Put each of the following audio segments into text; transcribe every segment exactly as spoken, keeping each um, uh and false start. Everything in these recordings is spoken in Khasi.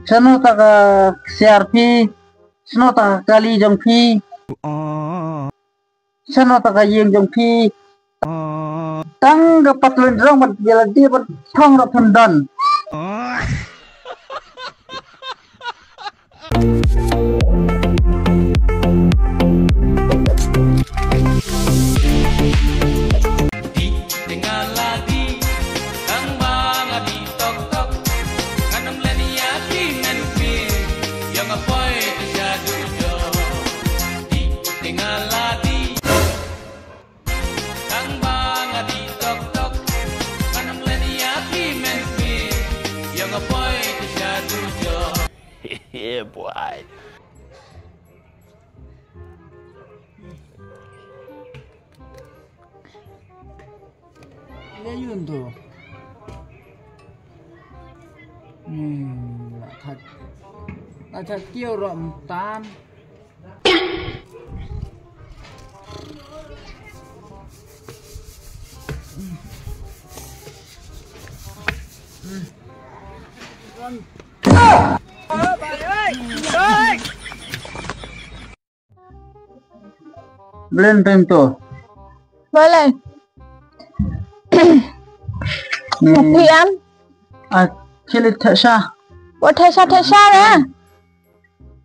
Shano ta ka ksiar phi? Shano ta ka kali jong phi? Shano ta ka ïing jong phi? Tang ka patlun jrong bad ïa lade bad thong rap thon don. Yeah, boy. Ïa ïun tu. Hmm, la that. La that kiew rom tan. Blen pem to. Balei? Hmm. Phi em? A, chili thesa. Wa thesa thesa re.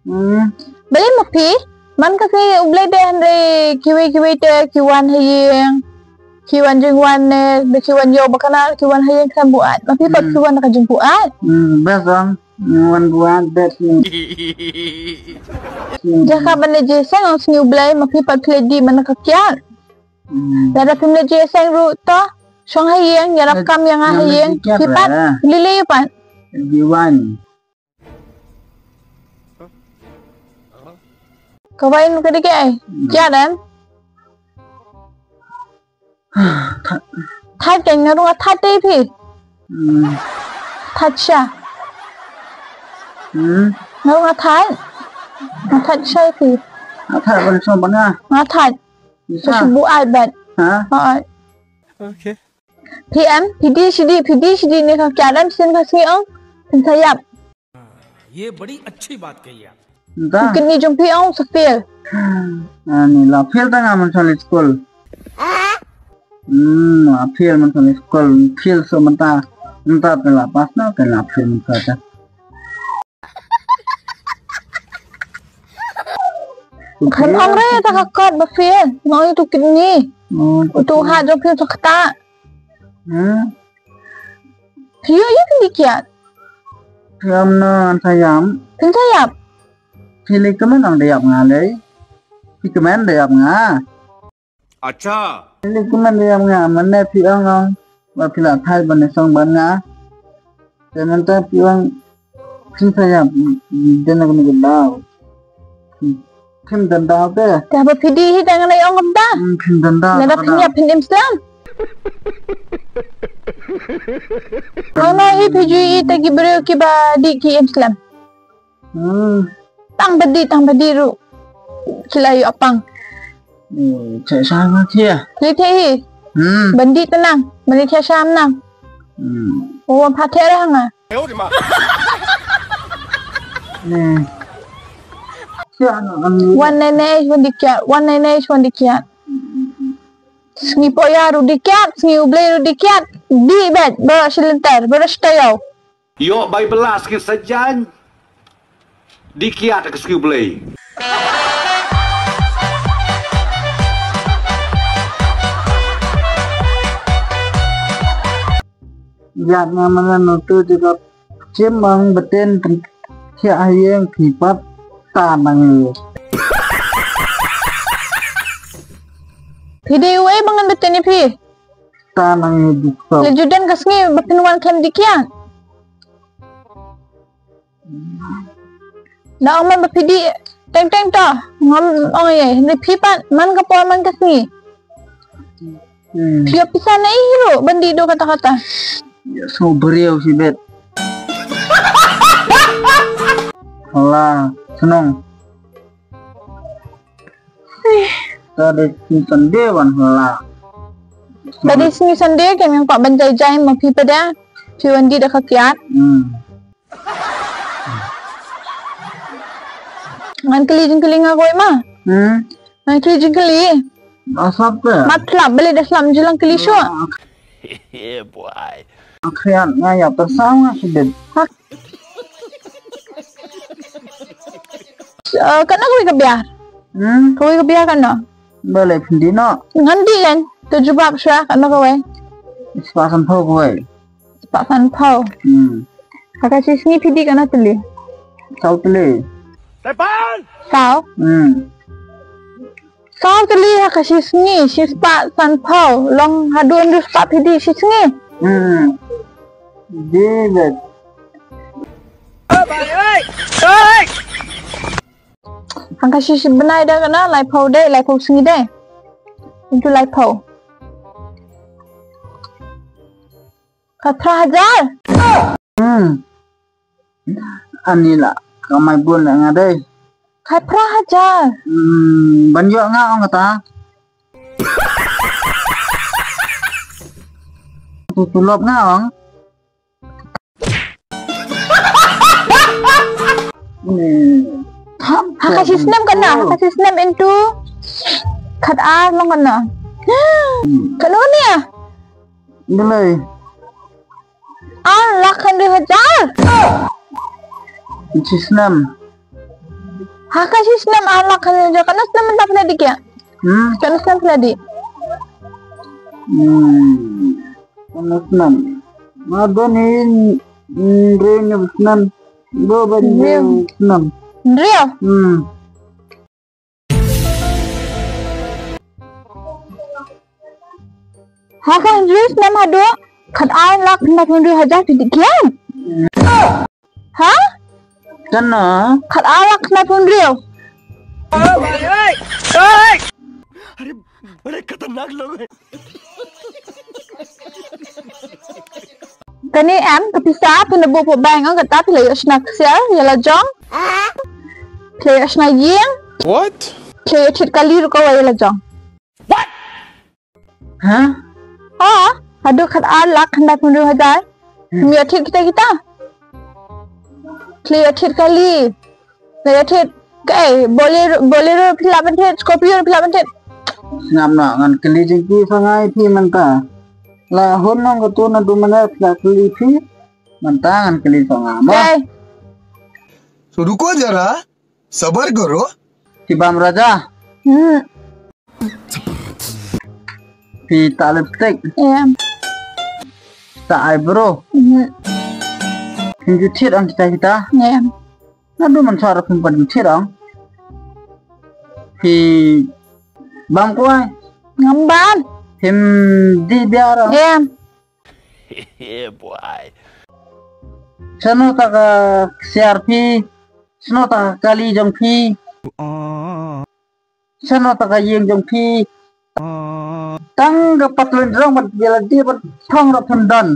Hmm. Balei ma phi? Man ka sngi U Blei de hynrei kiwei kiwei te ki wan ha ïing. Ki wan jingwan ne, de ki wan ïoh ba kane ki wan ha ïing khlem buaid. Ma phi pat ki wan ka jingbuaid. Hmm, best ong. Wan buaid best ni. Jaka ban leit jingïaseng ong sngi U Blei, ma phi pat phi leit dih man ka kiad. Hmm. Lada phim leit jingïaseng ruh to shong ha ïing, ïarap kam ïa nga ha ïing. Phi pat lili pat. Di wan. Ka wai nu ka dei kaei? Kiad em? Thait ka nga ruh nga thait te phi. Hmm. Thait sha. Hmm. Nga ruh nga thait. Nga thait sha phi. Nga thait ban song ban nga. Nga thait. Sa shu buaid bad. Ha? Buaid. Okay. Phi em, phi dih shi dih, phi dih shi dih ne ka kiad em sien ka sngi ong. Phin sa ïap. ये बड़ी अच्छी बात कही आप। Nta. Kini jong phi ong sa fail. Ani la fail ta nga man sa leit school. Hmm, la fail man sa leit school. Fail so mynta. Mynta te la pass na te la fail mynta te. Kan ong re ta ka kot ba fail. Ong itu kini. Hmm, tu ha jong phi sa kata. Hmm. Phi ïoh ïa phi dih kiad. Phi ym nang sa ïam. Phin sa ïap. Phi lei kmen ong da ïap nga lei. Phi kmen da ïap nga. Acha. Phi lei kmen da ïap nga mane phi ong ong. Ba phi la thait ban ne song ban nga. Te ngan ta phi ong. Phin sa ïap, den na kane ka daw. Phin don daw te. Te haba phi dih hi te ngan ai ong kumta. Hmm, phin don daw. Lada phin ïap phin im slem. Hangno hi phi ju ïohi te ki briew kiba dih ki im slem. Hmm. Tang ba dih, tang ba dih ruh. Ki la ïoh pang. Hmm, check sa nga kia. Lei te hi. Hmm. Ban dih te nang, ban dih check sa nang. Hmm. Oh, pha te re hanga. Hmm. Wan ne ne wan dih kiad, wan ne ne wan dih kiad. Sngi Poya ruh dih kiad, sngi U Blei ruh dih kiad. Dih bad, ba shi lynter, ba shi taïew. Ïoh bai bela sngi Saitjaiñ. Dih kiad ka sngi U Blei. Ïa nga mala noto jaka chim ang beten pyn thiah ha ïing phi pat ta nang ïa. Phi dei uei ba ngan beten ïa phi? Ta nang ïa duk. Le ju don ka sngi ba phin wan khlem dih kiad. Da ong man ba phi dih teng teng to. Ngam ong ïa, hynrei phi pat man ka por man ka sngi. Hmm. Phi ïoh pisa na i ruh ban dih duh kata kata. Ïa sngew briew shi bet. Hala, shnong. Ka dei sngi Sunday wan hala. Ka dei sngi Sunday ka ïeng kwah ban jai jai ma phi pat da. Phi wan dih da ka kiad. Hmm. Ngan kylli jingkylli nga kawei ma. Hmm. Ngan kylli jingkylli. Asap te. Mat slap, balei da slap, jylliew kylli shuh. Yeah, boy. Akhriat nga ïa persang nga sibit. Hak. Eh, katno kawei ka biar? Hmm? Kawei ka biar katno? Balei phin dih noh? Ngan dih ïa, to jubab shuwa katno kawei. Spah sanphew kawei. Spah sanphew. Hmm. Ha ka shi sngi phi dih katno tylli? Saw tylli. Saw? Hmm. Saw tylli ha ka shi sngi, shi spah sanphew. Long haduh hynriew spah phi dih shi sngi. Hmm. Dih beit. Hangta shi shi bnai da katno, laiphew de, laiphew sngi de. Into laiphew. Ka phra hajar. Hmm. Ani la kamai bun la nga dei. Ka phra hajar. Hmm, ban ïoh nga ong kata. Tu tulop nga ong. Hmm. Ha ka shi snem katno, ha ka shi snem into khat ar long katno. Hmm. Katno ne? Balei? Ar lak hynriew hajar. Shi snem. Ha ka shi snem ar lak hynriew hajar. Katno snem mynta phi la dih ki? Hmm? Katno snem phi la dih? Hmm. Katno snem? Nga don hi hynriew snem. Ba ban hynriew snem. Hynriew? Hmm. Ha ka hynriew snem haduh khat ar lak khyndai phew hynriew hajar phi dih ki ïam? Ha? Katno? Khat ar lak khyndai phew hynriew. अरे बड़े खतरनाक लोग हैं। Kane em ka pisa phin da buh hapoh bank, kata phi la ïoh shna ksiar ïa la jong. Phi la ïoh shna ïing. What? Phi la ïoh thied kali ruh kawei ïa la jong. What? Ha? Ha? Haduh khat ar lak khyndai phew hynriew hajar. Hmm. Phi la ïoh thied kita kita. Phi la ïoh thied kali. Phi la ïoh thied kaei, Bolero, Bolero phi lah ban thied, Scorpio phi lah ban thied. Ngam noh, ngan kylli jingkylli sa nga ïa phi mynta. La hun nong katu naduh mynne phi la kylli phi. Mynta ngan kylli sa nga mo. Kaei? तो रुको जरा, सबर करो। Phi bam raja? Hmm. Phi tah lipstick? Em. Tah eyebrow? Hmm. Phin ju thied ong kita kita? Em. Naduh mynshwa ruh phim pat ju thied ong. Phi bam kwai? Ngam bam. Phim dih biar ong? Em. Yeah, boy. Shano ta ka ksiar phi? Shano ta ka kali jong phi? Shano ta ka ïing jong phi? Tang ka patlun jrong bad ïa lade bad thong ruh phim don.